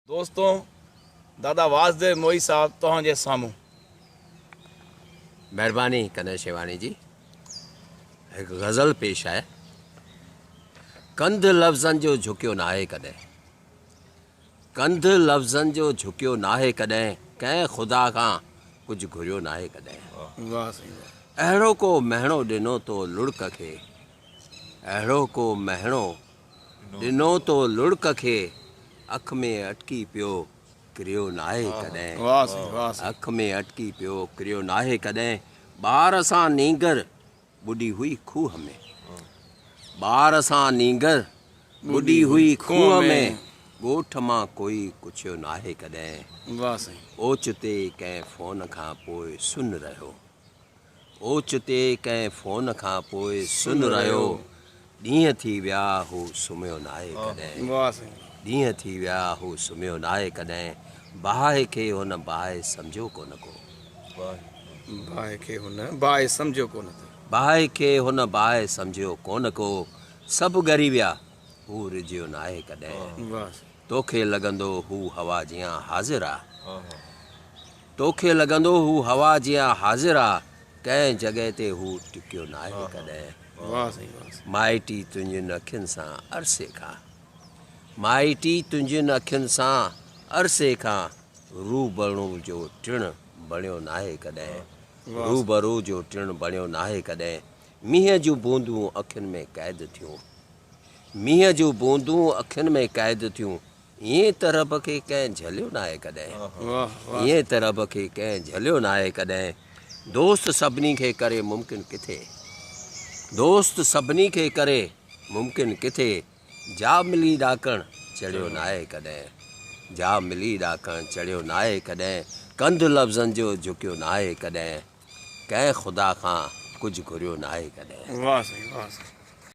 دوستو دادا واسديو موهي صاحب توهان جي سامهون. مهرباني ڪنر شيواڻي جي هڪ غزل پيش آهي. ڪنڌ لفظن جو جهڪيو ناهي ڪڏهن، ڪنڌ لفظن جو جهڪيو ناهي ڪڏهن، ڪنهن خدا کان ڪجهه گهريو ناهي ڪڏهن. واهه سائين واهه. اهڙو ڪو مهڻو ڏنو تو لڙڪ کي، اهڙو ڪو مهڻو ڏنو تو لڙڪ کي، اک ۾ اٽڪي پيو ڪريو ناهي ڪڏهن. واهه سائين واهه سائين. اک ۾ اٽڪي پيو ڪريو ناهي ڪڏهن. ٻار سان نينگر ٻڏي هئي کوهه ۾، ٻار سان نينگر ٻڏي هئي کوهه ۾، ڳوٺ مان ڪوئي ڪڇيو ناهي ڪڏهن. واهه سائين. اوچتي ڪنهن فون کان پوء سن رهيو، اوچتي ڪنهن فون کان پوء سن رهيو، ڏينهن ٿي ويا هو سمهيو ناهي ڪڏهن. واهه سائين. ڏينهن ٿي ويا هو سمهيو ناهي ڪڏهن. باهه کي هن باهه سمجهيو ڪونه ڪو. باهه کي هن باهه سمجهيو ڪونه ٿو. باهه کي هن باهه سمجهيو ڪونه ڪو. سڀ ڳري ويا هو رجهيو ناهي ڪڏهن. واهه سائين. توکي لڳندو هو هوا جيان حاضر آ. توکي لڳندو هو هوا جيان حاضر آ. ڪنهن جڳهه تي هو ٽڪيو ناهي ڪڏهن. واهه سائين واهه سائين. مائٽي تنهنجين اکين سان عرصي کان، مائٽي تنهنجين اکين سان عرصي کان، روبرو جو ٽڻ بڻيو ناهي ڪڏهن. روبرو جو ٽڻ بڻيو ناهي ڪڏهن. مينهن جون بوندون اکين ۾ قيد ٿيون، مينهن جون بوندون اکين ۾ قيد ٿيون، ائين ته رب کي ڪنهن جهليو ناهي ڪڏهن. واهه واهه. ائين ته رب کي ڪنهن جهليو ناهي ڪڏهن. دوست سڀني کي ڪري ممڪن ڪٿي، دوست سڀني کي ڪري ممڪن ڪٿي، جا ملي ڏاڪڻ چڙهيو ناهي ڪڏهن. جا ملي ڏاڪڻ چڙهيو ناهي ڪڏهن. ڪنڌ لفظن جو جهڪيو ناهي ڪڏهن. ڪنهن خدا کان ڪجهه گهريو ناهي ڪڏهن. واهه سائين واهه سائين.